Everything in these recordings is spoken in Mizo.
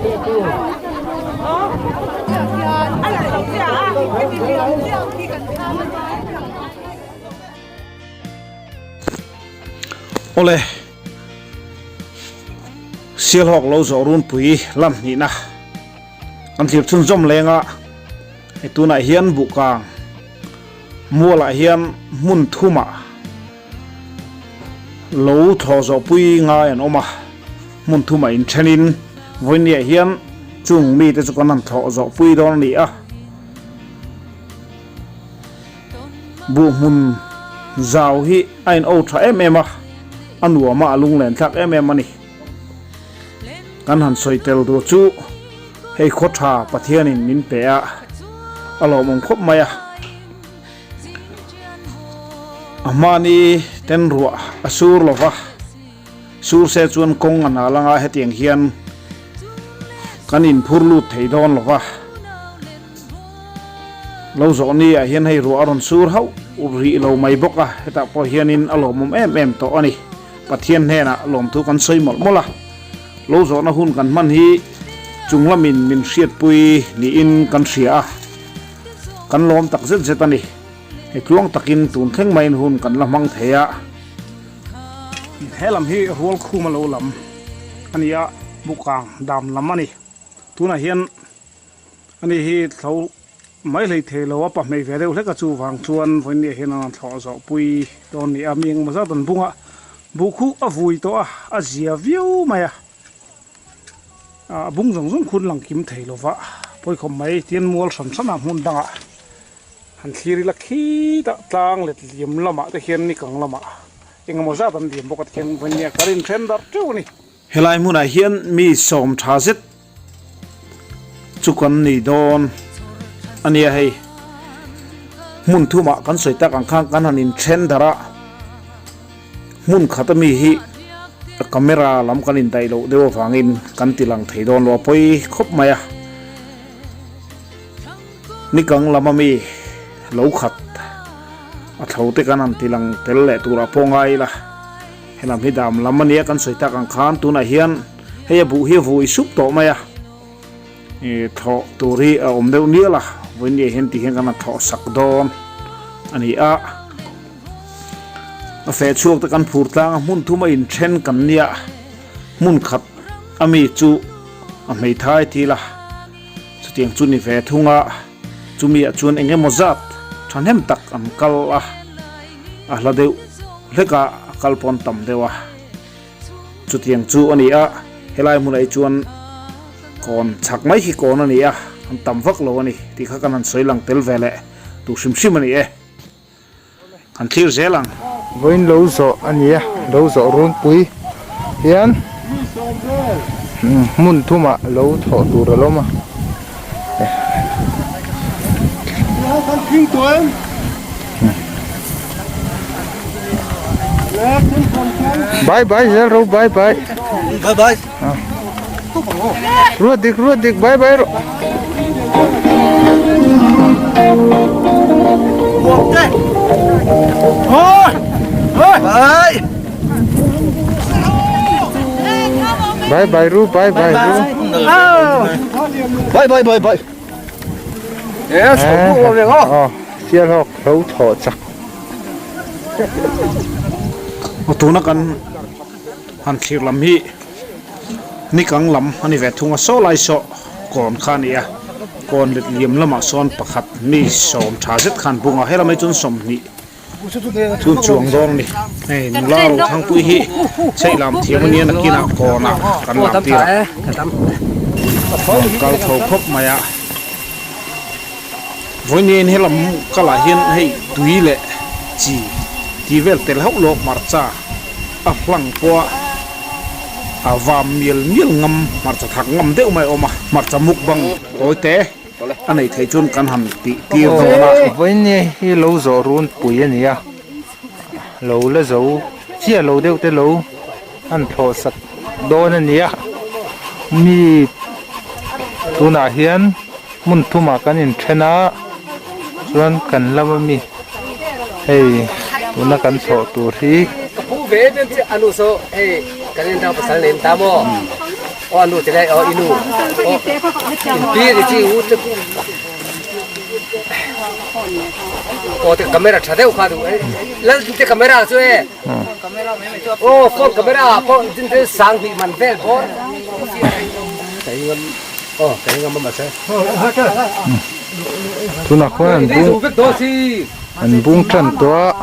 Awle Sialhawk lo zawh runpui lam hnihna kan thlir chhunzawm leng a, hei tunah hian buhkang mualah hian hmun thumah lo thlawh zawh pui ngai an awm a, hmun thumah inthenin vawinia hian chung mite chu kan han thlawh zawh pui dawn a ni a. Buh hmun zau hi a in o tha em em a, a nuam a, a lunglen thlak em em a ni. Kan han sawi tel duh chu hei khaw tha Pathianin min pe a, a lawmawm khawp mai a. A hmani ten ruah a sur lo va, sur se chuan kawng a nal anga hetiang hian kan inphur lut thei dawn lo va. Lo zawh ni ah hian hei ruah a rawn sur hauh rih lo mai bawk a, hetah pawh hianin a lawmawm em em tawh a ni. Pathian hnenah lawmthu kan sawi mawlh mawlh a, lo zawhna hun kan hman hi chung lamin min hriatpui niin kan hria a, kan lawm tak zet zet a ni. Hei tluang takin tun thleng maiin hun kan la hmang thei a. He lam hi rual khum a lo lam a ni a, bukang dam lam a ni. Tunah hian Ani hi thlo mai hlei thei lo a, pahmei ve deuh hlek a chuvang chuan vawinia hian an rawn thlawh zawh pui dawn a ni a, mi engemaw zat an bung a, buh khuh a vui tawh a, a zia viau mai a, a bung zawng zawng khun lang kim thei lo va, pawikhawm mai tian mual hran hran ah hmun dangah han thlir ila khitah tlang let liam lamah te hian ni kang lamah engemaw zat an liam bawk a tikhian vawinia ka rin then darh teuh a ni. Helai hmunah hian mi sawm tha zet chu kan nei dawn a nia hei hmun thumah kan sawi tak ang khan kan han in then darh a hmun khat ami hi camera lam kan in daih loh deuh avangin kan ti lang thei dawn lo a pawi khawp mai a nikang lam ami lo khat a thlo te kan han ti lang tel leh turah pawh ngai ila. Helam hi dam lam a nia kan sawi tak ang khan tunah hian hei a buh hi a vui sup tawh mai a ih thlawh tur hi a awm deuh nial a vawiin hian ti hian kan han thlawh sak dawn a ni a a feh chhuak te kan phur tlang a hmun thum a inthen kan nia hmun khat a mi chu a hmeithai thil a chutiang chu ni ve thung a chumi ah chuan eng emaw zat thahnem tak an kal a. A hla deuh hlek a, a kal pawn tam deuh a. Chutiang chu a ni a, helai hmunah hi chuan kawn chhak mai khi kawn a ni a, an tam vak lo a ni tih kha kan han sawi lang tel ve leh duh hrim hrim a ni e. Kan thlir zel ang. Vawiin lo zawh a ni a, lo zawh runpui hian hmun thumah lo thawh tur a lawm a. Bye bye zel ro bye bye. Bye bye. Ruat dik ruat dik bye bye ro. Bye. Bye bye ru bye bye ru. Bye bye bye bye. Yes, Ờ, sial hawk hlo thawh chak. Tuna kan han thlir lam hi nikang lam a ni ve thung a, saw lai saw kawn kha a ni a, kawn let liam lamah sawn pakhat mi sawm tha zet khan bung a, helamah hi chuan sawmhnih Chun chuang dawn a ni. Hei nula Rothangpuii hi chheih lam thiam a nia nakinah kawnah kan lam tir a. Kal tho khawp mai a. Vawiin helam kalah hian hei tui leh chi tih vel tel hauh lo hmarcha a hlang pawh a vam mial mial ngam hmarcha thak ngam deuh mai a awm a. Hmarcha mukbang tawi te. A neih theih chuan kan han tih tir dawn a. Vawiin hi lo zawh run pui a ni a, lo la zo chiah lo deuh te lo han thlawh sak dawn a ni a, mi tunah hian hmun thumah kan inthen a, chuan kan lama mi hei tuna kan thlawh tur hi. Ka pu ve ber che anu saw hei kan in dang pasal nei an ta maw? Tunah khuan an bung an bung tan tawh a.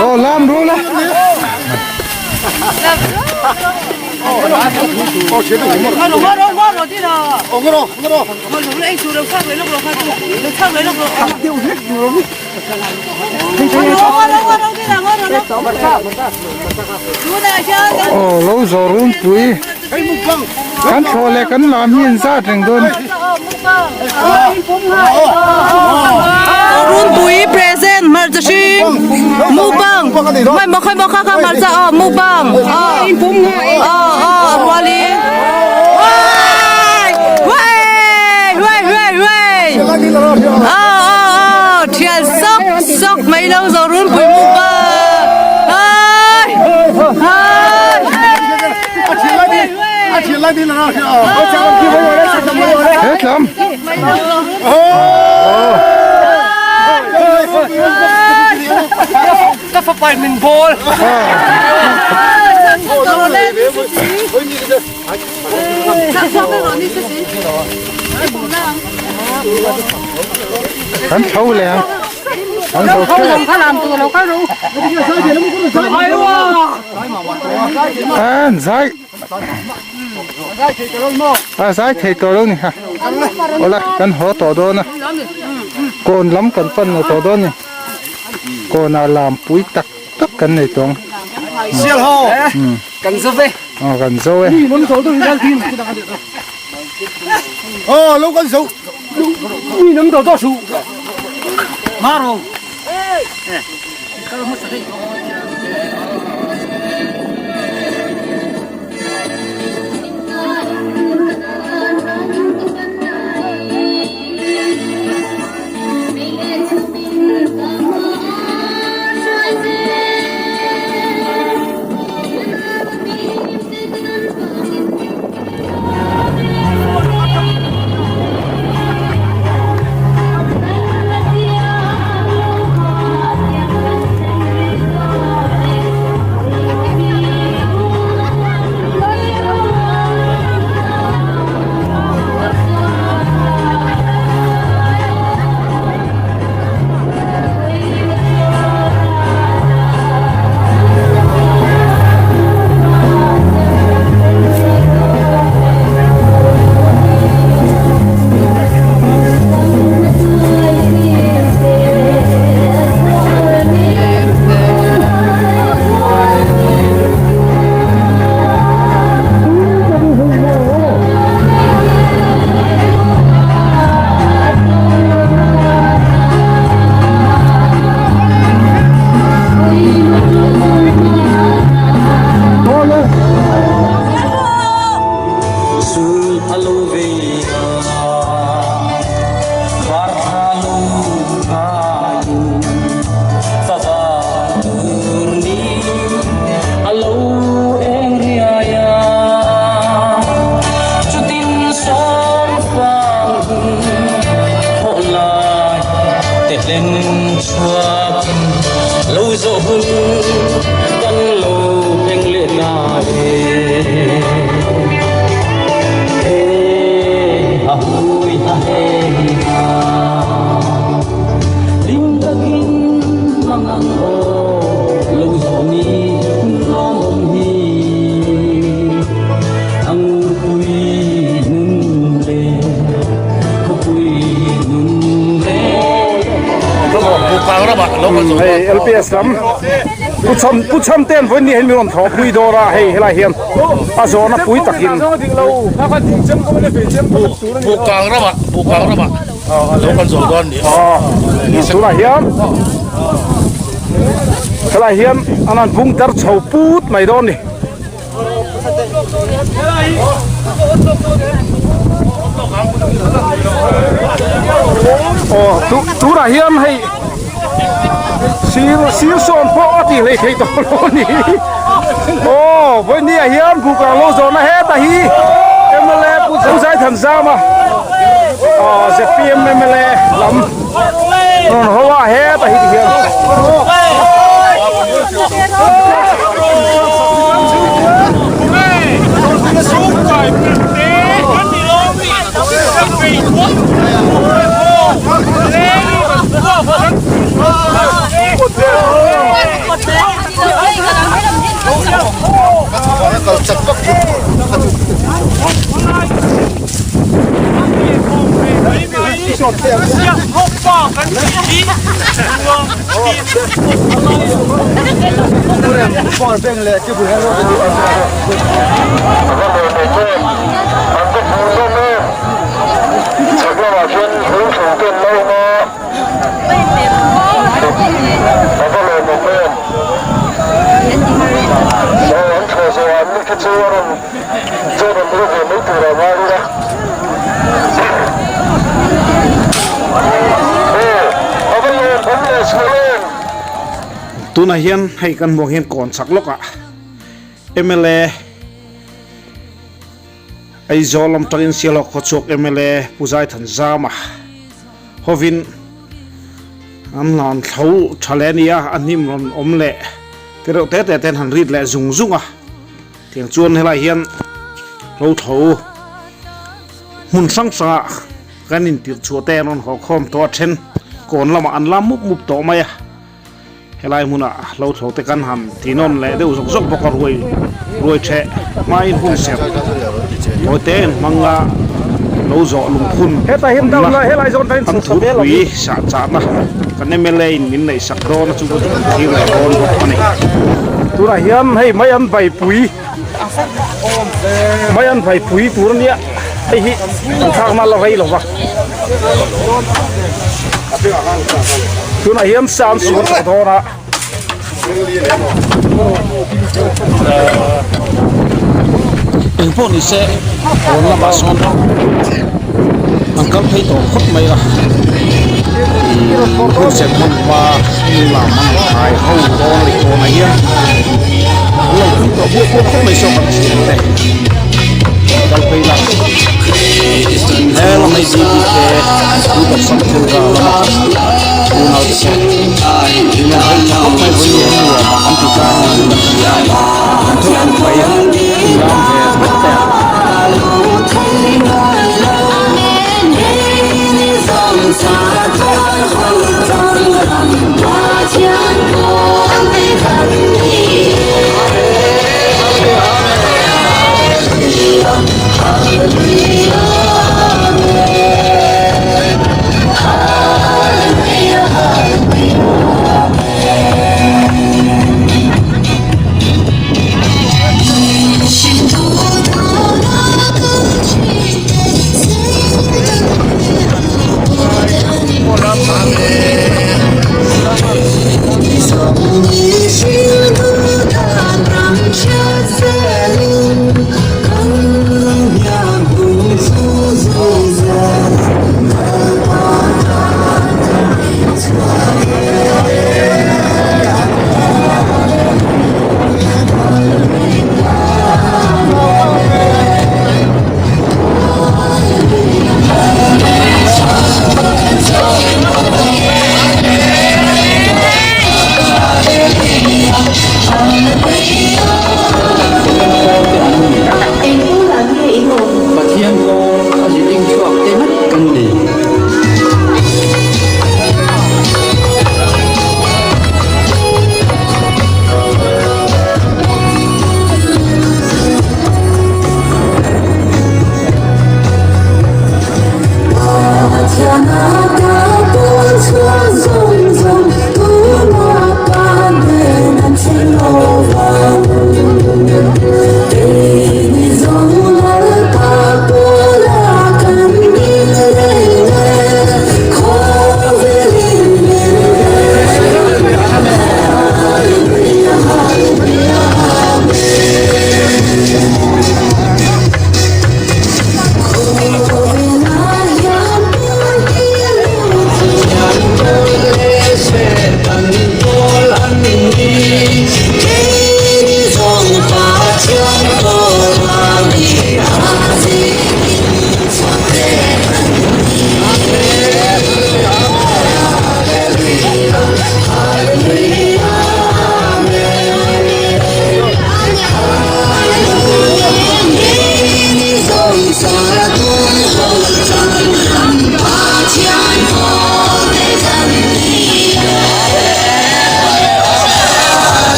Aw lam ru la. Aw lo zawh runpui kan thlawh leh kan lam hi an zat reng dawn. Runpui present hmarcha hring mukbang mai maw khawi maw kha kha hmarcha aw mukbang aw aw aw rualin uai uai uai aw aw aw thian sawk sawk mai lo zo runpui mukbang ai ai. He tlam. Ka fapai min ball. Kan tho leh ang. Kan zo tep. An zai. A zai thei tawh lo ni ha. Awla kan haw tawh dawn a. Kawn lam kan pan lo tawh dawn ni. Kawnah lam pui tak tak kan nei tawng. Sial ho. Kan zo ve. Aw kan zo e. Aw lo kan zo. Mi nang do do su. Maro. Hei LPS lam pu chham pu chham te an vawi ni hian min rawn thlawh pui dawr a hei helai hian a zawhna pui takin Bukang ramah Bukang ramah lo kan zawh dawn ni aw tunah hian helai hian an han bung tar chho put mai dawn ni. Aw tu tunah hian hei sir sir sawn pawh a tih hlei thei tawh lo a ni aw vawiin ah hian buk ang lo zawhna hetah hi mla pu Zaithanzama aw zpm mla lam rawn ho a hetah hi tihian. Tunah hian hei kan hmuh ang hian kawn chak lawkah mla Aizawl lam tangin Sialhawk khawchhuak mla Pu Zaithanzama hovin an hlan thlo tha leh a ni a, a hnim rawn awm leh te reuh te te ten han rit leh zung zung a. Tiang chuan helai hian lo tho hmun hrang hrangah kan intirh chhuah te an rawn haw khawm tawh a then kawn lamah an la mup mup tawh mai a helai hmunah lo tho te kan han ti nawn leh deuh zawk zawk bawk a ruai ruai theh hmain hun serh tawi te in hmang a lo zawh lungphun awmna an thupui sah chahna kan mla in min neih sak dawn a chu chu kan thlir leh dawn bawk a ni. Tunah hian hei mai an vaipui mai an vaipui tur a nia hei hi an thlakna la rei lo va tunah hian sa an sual tawh dawn a. Engpawh ni se kawn lamah sawn an kal phei tawh khawp mai a ih hun serh hman hma lam an khai ho dawn a ni kawnah hian an lo pui tawh buak buak khawp mai saw kan thian te kal phei la he lam hei bbk group of samthilga lama unau te pawh in an hei tha khawp mai vawi ni an nuam an ti tlang niin kan hria an tho put mai in lam ve vek te a.